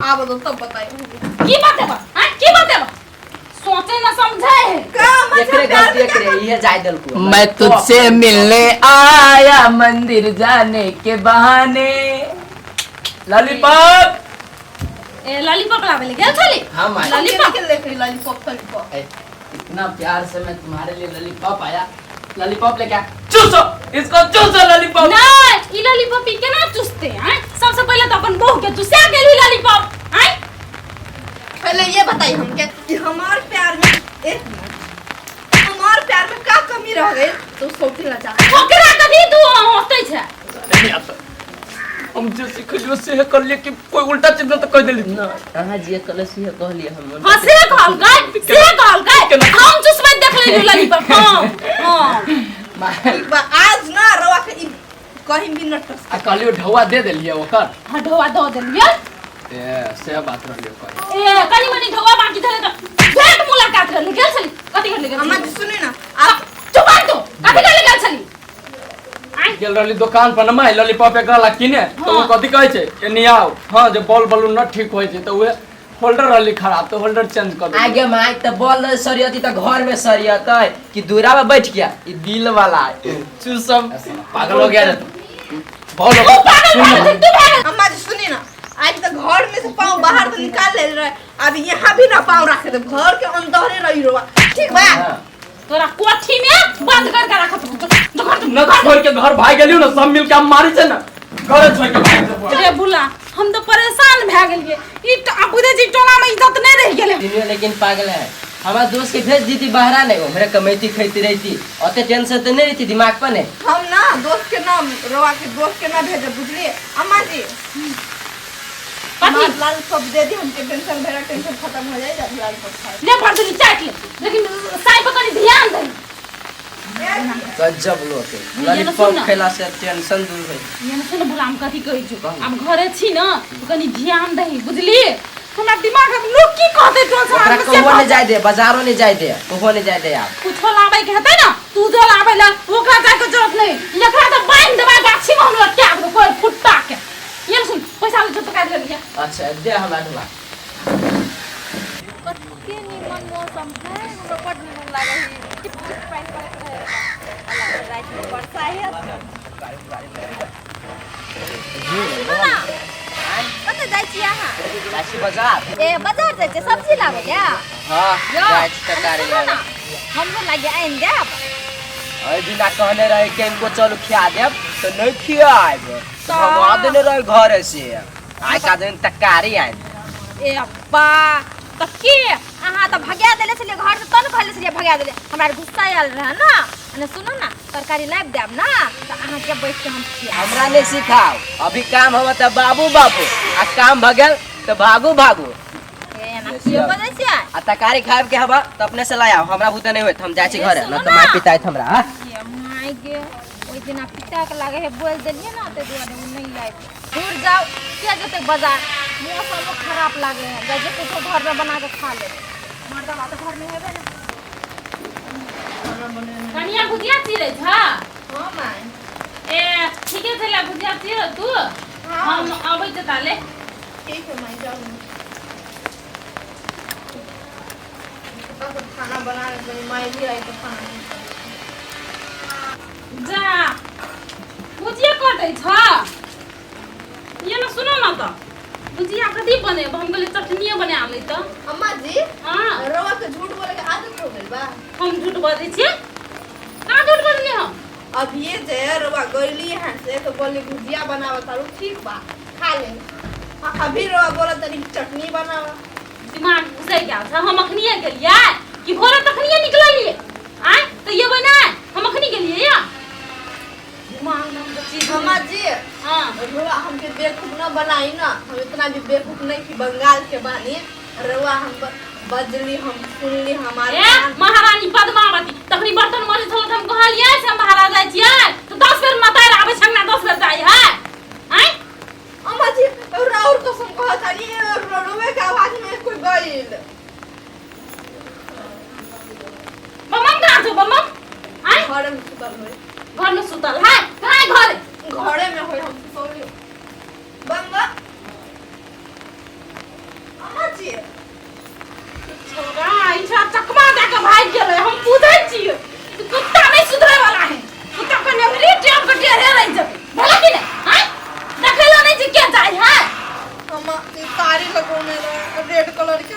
आब दो तब बताई। की बतेबा? हां, की बतेबा? सोचे न समझे है। का मतलब एकरे प्यार गलती में क्या एकरे इहे जाय देलको। मैं तुझसे मिलने आया मंदिर जाने के बहाने। लॉलीपॉप। ए, लॉलीपॉप लावे ले गेल छली? हाँ, माई। लॉलीपॉप के लेके लॉलीपॉप फलीपॉप। ए, इतना प्यार से मैं तुम्हारे लिए लॉलीपॉप आया, लॉलीपॉप लेके आया। चूसो इसको, चूसो लॉलीपॉप। नहीं, ई लॉलीपॉप ई केना चूसते हैं? सबसे पहले तो अपन बहू के चूसा गेली लॉलीपॉप हैं। पहले ये बताई हमके कि हमार प्यार में, एक मिनट, हमार प्यार में का कमी रह गई तो सोचे ना चाह। ओकरा कभी तू होते छे। नहीं आता। हम जे सिखलियो से कर लिए कि कोई उल्टा चीज न तो कह देली। न अहाँ जे कहले से कहलिए हम। हां, से कहल गए, से कहल गए। केना? हम चूसबै देख लेली लॉलीपॉप। हां हां। ठीक बा, आज ना रवा के ई कहीं भी न टस। आ कहलियो ढौआ दे देलिए ओकर। हां, ढोआ दो देलिए। ए से बात रहलियो कही। ए, कनी मनी ढोआ बाकी धरे त भेंट मुलाकात कर ले गेल छली। कथी कर ले गेल अम्मा छली? जी सुनी ना आप। चुप कर तू। कथी कर ले गेल छली? आय। गेल रहली दुकान पर न माय लॉलीपॉप एकरा ला किने तो ओ हाँ। कथी कहै छै, एनी आओ। हाँ, जे बॉल बलून न ठीक होइ छै तऽ उहे होल्डर रहली खराब तऽ होल्डर चेंज कर देली। आगे माय त बॉल सरियती त घर में सरियतै कि दूरा में बैठ गया ई दिल वाला चूसम। पागल हो गया रे तू। बॉल तू पागल भऽ गेल, तू भऽ गेल। अम्मा जी सुनी ना, आज तक घर में से पाँव बाहर तो निकाल ले रहे, अब यहाँ भी ना पाँव रखे दे, घर के अंदर ही रही रोवा, ठीक बा? हाँ। तोरा कोठी में बंद कर के राखत हूँ। जो घर न छोड़ के घर भाग गेलियो न, सब मिल के हम मारी छै न, घरे छोड़ के भाग जेबो। रे बुला, हम तो परेशान भए गेलिए। ई आ बुझे छी टोला में इज्जत नहीं रह गेले। दुनिया लेकिन पागल है। हमार दोस्त के भेज दी थी बाहरा नहीं, मेरे कमैती खैती रहती, ओते टेंशन तो नहीं रहती दिमाग पर नहीं। हम ना दोस्त के ना रोवा के दोस्त के ना भेजे, बुझलिए अम्मा जी? कथी? लाल पप दे दी हमके, टेंशन भरा टेंशन खत्म हो जाए जब लाल पप खाए। ले भर देली, चाट ले, लेकिन साई पर कनी ध्यान दे। गजब लोग है। ये ना लॉलीपॉप सुन ना। खेला से टेंशन दूर है। ये ना सुन बुला, हम कथी कहै छु, आब घरे छी न तो कनी ध्यान दही, बुझली? हमरा दिमाग में लोग की कहते टोल ओकरा समाज में से कहुओ नहीं कहतै। जाए दे, बाजारो नहीं जाए दे, कहुओ नहीं जाए दे आप। कुछो लाबै के हेतै न तू जो लाबै ला, ओकरा जाय के जरूरत नहीं। एकरा तऽ बान्हि देबै गाछी में, हम लटका देबै कोइ फुट्टा के। ये सुन, पैसा ले, तो काटि लेलियै। अच्छा दे हमरा ढुआ। कते निमन मौसम है, हमरा बड निमन लागै है। टिप टिप पानि पड़ैत रहै, राति में वर्षा हैत। सुनू ना, कतऽ जाइ छी अहाँ? जाइ छी बाजार। ए, बाजार जाइ छियै सब्जी लाबै लए? हाँ। यौ, जाइ छी तरकारी सुनू ना, लाबै। हमरो लागे आनि देब। एहि दिना कहने रहे कि इनको चलू खिया देब तऽ नहि खियाएब, भगा देने रहे घरे से। आइ का दिन तरकारी आनि। ए अब्बा, तऽ के अहाँ तऽ भगा देले छलियै घर से, तब ने कहले छलियै भगा देले। हमरा आर गुस्सा आयल रहे ना। ने सुनू ना, तरकारी लाबि देब ना तऽ अहाँके बैठ के हम खियाएब। हमरा नहि सिखाउ, अभी काम हवा तऽ बाबू बाबू आ काम भऽ गेल तऽ भागू भागू। ए, एना कियो बजै छियै? आ तरकारी खायब के हवा तऽ अपने से लाय आउ, हमरा बुते नहि होयत, हम जाइ छी ए, घरे सुनू न तऽ माय ना। पिताइत हमरा। हाँ? ये my गे, ओहि दिना पिता के लागे है बोल देलियै ना, ताहि दुआरे ओ नहि लाबि। दूर जाउ, के जेतै बाजार? मौसमो खराब लागे है। जाइ जे कुछो घर में बना के खा लेबै, मर्दवा तऽ घर में हेबे ने। कनिया, भुजिया चिरै छ? हाँ माय। ए, ठीके छै, ला भुजिया चिर तू, हम अबै छी ताले। ठीक है माय, जाओ ना। सब खाना बना रहे, माय भी आई तो खाना नहीं खाई। जा, भुजिया कटै छ। ये न सुनो न, तऽ भुजिया कथी बनेब? हम कहलियै चटनिये बना लै तऽ। अम्मा जी। हाँ। रवा के झूठ बोले के आदत हो गइल बा। हम झूठ बजै छियै? कहाँ झूठ बजलियै हम? अब ये जे रवा गइली यहाँ से तो बोली भुजिया बनावा तारू, ठीक बा खा ले। अभी रवा बोला तनी चटनी बनावा। दिमाग घुसै गेल छ। हम अखनिये गेलियै कि भोरे तखनिये निकललियै? आँय, तऽ एबै नहि? हम अखनी गेलियै या दिमाग में हमको चीज। अम्मा जी। हाँ। रवा हमके बेवकूफ न बनाई ना, हम इतना भी बेवकूफ नहीं कि बंगाल के बानी। रवा हम बजली, हम सुनली हमारे ए कान। महारानी पद्मावती तखनी बर्तन मजै छल तऽ हम कहलियै से हम महाराज जाइ छियै तऽ 10 बेर मतारि आबै छंगना, 10 बेर जाइ है। आँय। अम्मा जी, राउर कसम कहत तानी, रोवे के आवाज में कोई गइल। बमम कहाँ छौ बमम? आँय। घर में सुतल होई। घर में सुतल है? कहाँ है घरे? घरे में होई, हम सुतौली। बम बम। छियै। छोरा ई छोरा चकमा दे के भागि गेलै, हम बुझै छियै ई कुत्ता नहीं सुधरे वाला है। कुत्ता के नेवरी टेप के टेढ़े रहि जेतै भेलै कि नहीं? आँय देखै लए नहीं छै के जाइ है। हम ई साड़ी लगौने रहे रेड कलर के।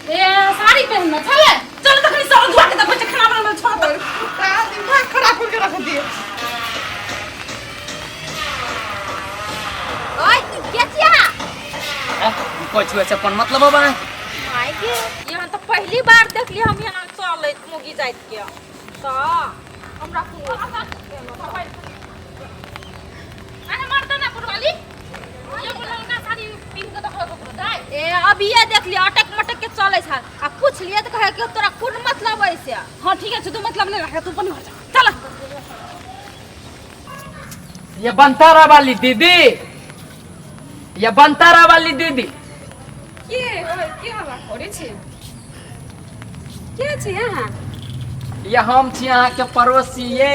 ए साड़ी पहिनने छलै, चल तखनी सब धुआ के देखै छै खाना बनबै छोड़ा तक। कुत्ता दिमाग खराब करके रख दिए। ओए के छियै अहाँ? कुछ वैसे अपन मतलब अब अहाँ माय गे, यहाँ तऽ पहली बार देखली हम यहाँ चलैत मुगी जाइत के, तऽ हमरा कोनो अरे मर्दाना पुरवाली ये ललका साड़ी पिन्ह के देखलो ककरो दाइ। ए अभिये देखली अटक मटक के चलै छल आ पूछलियै तऽ कहै कि तोरा कोन मतलब है से। हाँ ठीक है, तू मतलब नहीं रखे, तू अपन घर जा चल। ये बनतारा वाली दीदी, ये बनतारा वाली दीदी। के के हल्ला करै छी? के छी अहाँ? ये हम छी अहाँ के पड़ोसी। ये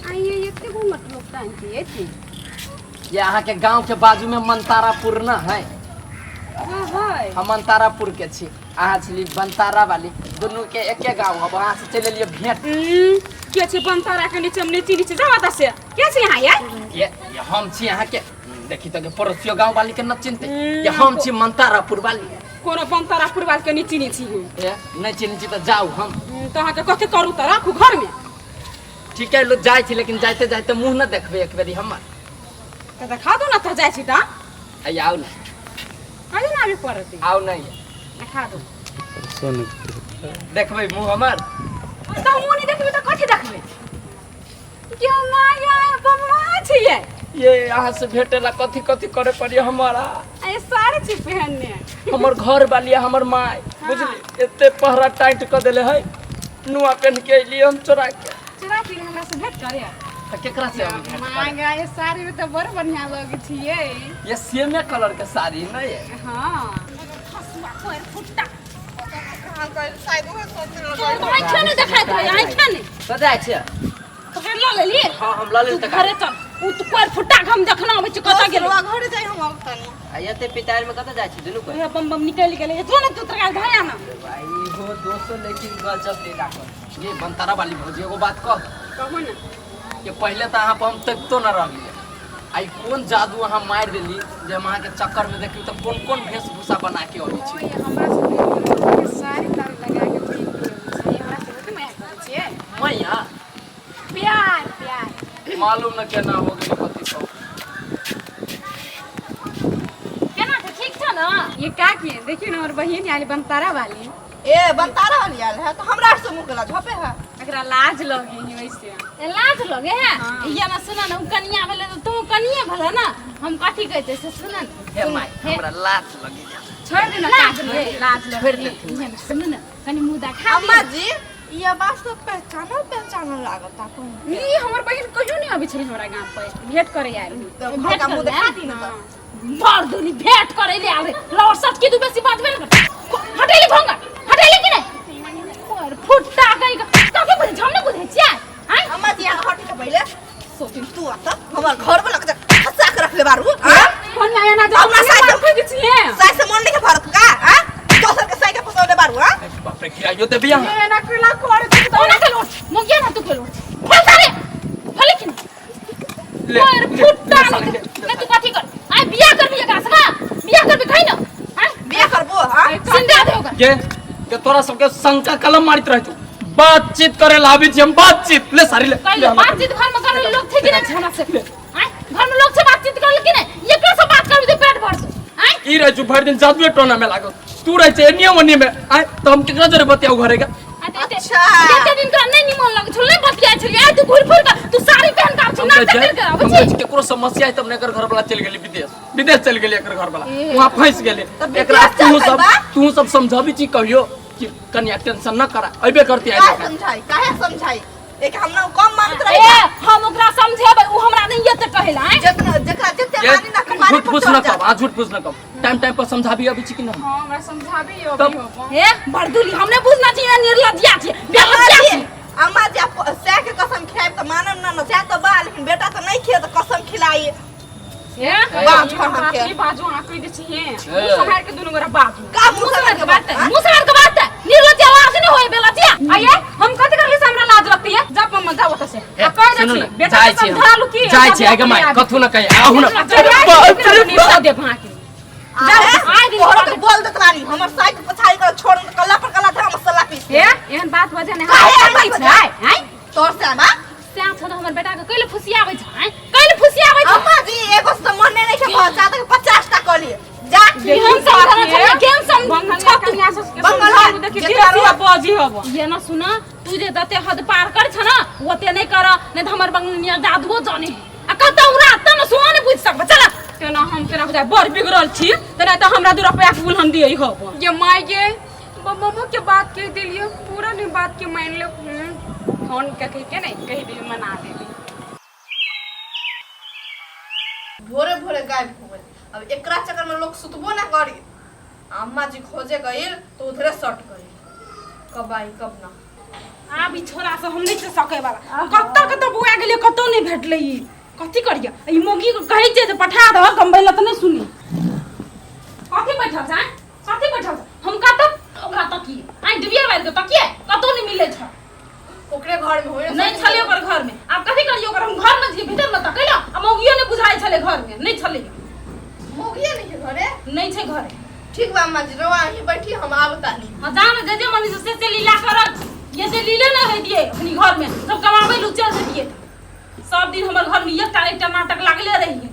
आइए एते घूमत लोक टाइम के एती। ये अहाँ के गांव के बाजू में मनतारापुर न है? हाँ है। हम मनतारापुर के छी, अहाँ छली बनतारा वाली, दुनू के एके गांव है। वहाँ से चलि एलियै भेंट। के छी बनतारा के नीचे? हम नीचे नीचे जावा त से के छी अहाँ यार? ये हम छी अहाँ के, देखी तो पड़ोसियो गांव वाली के न चिन्हते। ये हम छी मनतारापुर वाली। कोनो बनतारापुर वाली के नीचे नीचे हम ये नहीं चिन्है छी तऽ जाउ हम। तऽ अहाँके कथी करू तऽ राखू घर में। ठीक है लोग जाइ छी, लेकिन जाइते जाइते मुँह न देखबै एक बेरी हमर। तऽ देखा दू ना तऽ जाइ छी तऽ। आइ आउ ने। कहियो ना आबे पड़तै। आउ नहीं देखा दू। देखबै मुँह हमर? तऽ मुँह नहि देखबै तऽ कथी देखबै? के माया बमवा छियै। ये अहाँ से भेटे ला कथी कथी करे पड़ी हमारा। ए साड़ी छी पहनने। हमर घर वाली हमर माय बुझली एते पहरा टाइट क देले है, नुआ पहन के अइली हम चोरा के। चोरा के हमरा से भेंट करे? तऽ केकरा से हम भेंट माय करब? गे, ये साड़ी में तऽ बड़ बढ़िया लगै छियै। ये सेमे कलर के साड़ी नहीं है? हाँ। हसुआ कोर फुट्टा कहाँ गइल? शायद उहे सोचने तोर लगल। तो आँखे नहीं देखाइत है, आँखे नहीं। कतऽ जाइ छियै? पकड़ लऽ लेली? हाँ हम लऽ तू लेली। घरे चल, उ तो कोर फुट्टा के हम देखना आबै छी कतऽ गेलै। दोसरवा घरे जाइ हम अब तनी। आ एते पितार में कतऽ जाइ छी दुनू कोइ? उहे बम बम निकलि गेलै, जो ने तू तरकारी धया ना। भाई हो दोस्तों, लेकिन गजब लीला कर। ये बनतारा वाली भौजी एगो बात कह। कहू ने। ये पहले तऽ अहाँ पर हम तकितो न रहलियै, आई कोन जादू अहाँ मारि देली जे हम अहाँके चक्कर में देखली तऽ कोन कोन वेशभूषा बना के अबै छी। ओए हमरा सबके साड़ी ताड़ी लगा के पहिन के अबै छियै, हमरा सबके माया करै छियै। मैया प्यार प्यार मालूम न केना हो गेलै कथी सब। केना छै, ठीक छ ना? ये काकी देखियो ना, हमर बहिन आयल बनतारा वाली। ए बनतारा वाली आयल है तो हमरा से मुँह केला झपे है। एकरा लाज लगे है वैसे। ए लाज लगे है? हाँ। ये ना सुन ना, उ कनिया भेलै तऽ तू कनिये भेलै ना, हम कथी कहै से सुन ना। हे my, हमरा लाज लगे। छोड़ दे ना लाज काकी, लगे। लाज लगे। छोड़ देथिन। ये ना सुन ना, कनी मुँह देखा अम्मा जी ये आवाज तो पहचानल पहचानल लागता कौन? ई हमर बहिन कहियो नहीं आबै छलै हमरा गाम पर भेंट करे आयल। तो घर का मुँह देखा दी ना। मार दूनी भेंट करे ले आले लौट सट की तू बेसी बाजबे न कर। हटेली भंगा हटेली कि नहीं? और फुट्टा गई कथी बुझै हम नहीं बुझै छियै? आँय अम्मा जी यहाँ हट के पहले सोचिन तू आता हमर घर में लगता फंसा के रख ले बारू। हां कौन आया ना जा अपना साइड मार फेंक छियै। साइड से मन नहीं के फरक का? हां दोसर के साइड के फंसौले बारू। हां बाप रे, गिराइयो देबी अहाँ। ये ना केला कर दे तो ना चलो मुगिया ना तू चलो फल सारे फल कि नहीं? ले, और ले, फुट्टा ले साले के। नहीं तू कथी कर? आय बियाह करबी एकरा से ना, बियाह करबी कहि ना? आय बियाह करबो? हां सिंदा दे ओकरा। के तोरा सबके शंका कलम मारित रहै छौ। बातचीत करे ला आबै छी हम, बातचीत ले सारी ले। कहि ले हमरा। बातचीत घर में करे लोग थे कि नहीं हमरा से? आय घर में लोग से बातचीत करल कि नहीं? एकरा से बात करबी तो पेट भर दो। आय ई रहै छौ भरि दिन जादुए टोना में लागल, तू रहै छै एनिये ओनिये में। आय तऽ हम केकरा जरे बतियाउ घरे के? अच्छा। जते दिन तोरा नहीं निमन लगै छौ, नहीं बतियाइ छलियै, आइ तू घुरि फिर के तू साड़ी पहिन के आबै छी, हम नाटक कहै करि के छियै, आबै हम कहै छी। छियै, केकरो समस्या है तब ने एकर घर वाला चलि गेलै विदेश, विदेश चलि गेलै एकर घर वाला, वहाँ फंसि गेलै। तऽ विदेश एकरा चल तू सब बा? तू सब समझाबी छी कहियो कि कनिया टेंशन न करा, अइबे करती आइ काहे समझाई? काहे समझाई? एक हम ना कम मानत रही। ए हम ओकरा समझेबै, उ हमरा नहीं एते कहैला। आँय जितना जेकरा जते ये मानी ना कपारे झूठ पर फूस चढ़ न जा। कम, आ झूठ फूस न कम, टाइम टाइम पर समझाबी अबै छी कि नहीं? हां हमरा समझाबी तब- अभी हो। हे बरदुली हमने बुझना चाहिए, निर्लज्जिया छी, अम्मा बेलज्जिया जी छी। अम्मा जी आप सह के कसम खाएब त मानम ना, ना सह तो बा, लेकिन बेटा तो नहीं खिए तो कसम खिलाई। हे बात कर हमके। बात बाजू अहाँ कहि दै छी हे मुँह सम्हारि के दुनू गोरा बाजू का मुंह मुँह से के बात है मुँह के बात है निर्लज्ज लाज नहीं होए बेलज्जिया आइए हम कथी करली से हमरा लाज लगती है जा मम्मा जा ओतऽ से आ कहि दै सुनू छी ने बेटा जाइ के छी हम। समझा लू की जाइ छी आगे माय कथू न कही आहू न बाप रे बाप देब अहाँके आए दिन के बोल देत रानी हमर साइड पछाड़ी कर छोड़ कल्ला पर कल्ला था मसाला पीस हे एहन बात बजे ने काहे हमरा एहन बात छै आँय तोर से आमा सैं छौ तऽ हमर बेटा के कैले फुसियाबै छै आँय कैले फुसियाबै छै अम्मा जी एगो से मने नहीं के पहुंचा तक 50 टा कह लिए जा केहन समझाना छलै केहन बंगल समझ कन्या सब के बंगल समझालू देखी जेकरा धीरे धीरे रोक- बजी हब ये ना सुना तू जे जते हद पार कर छ ना ओते नहीं कर नहीं तऽ हमर बंगलिया जादुओ जाने आ कतौ रात न सुआ नहीं बुझ सकब चल तेना हम तेना बुझाइ बड़ बिगड़ल छी तेना तऽ हमरा 2 रुपया के हम दियै हब ये माय गे मम्मा के बात कह दिलियो पूरा नहीं बात के मान ले फोन के कह के नहीं कह दिली मना देली। भोरे भोरे गायब हो गए। अब एकरा चक्कर में लोग सुतबो ना करी। अम्मा जी खोजे गइल तो उधरे सट गइल, कब आई कब ना। आब ई छोरा से हम नहीं से सकै वाला। कतऽ कतऽ बौआ गेलियै, कतौ नहि भेटलै। ई कथी करियै? ई मौगी के कहै छियै जे पठा दह गमबै लए तऽ नहि सुनी। कथी बैठल छै? कथी बैठल छै? हम कतऽ ओकरा तकिए आइ डिबिया बारि के तकिए, कतौ नहि मिलै छ। ओकरे घर में होए। नहीं छलै ओकर घर में। आब कथी करियै ओकर? हम घर में छियै, भीतर में तकै ला आ मौगियो नहि बुझाइ छलै, घर में नहि छलै। मौगिए नहीं के घरे? नहि छै घरे। ठीक बा अम्मा जी, रवा यहीं बैठी, हम आवतानी। हाँ, जान जे जे मनी से से लीला करत ये से लीले न होइ दिए। अपनी घर में सब कमाबै लू चल दिए। सब दिन हमर घर में एकटा एकटा नाटक लागले रहिए।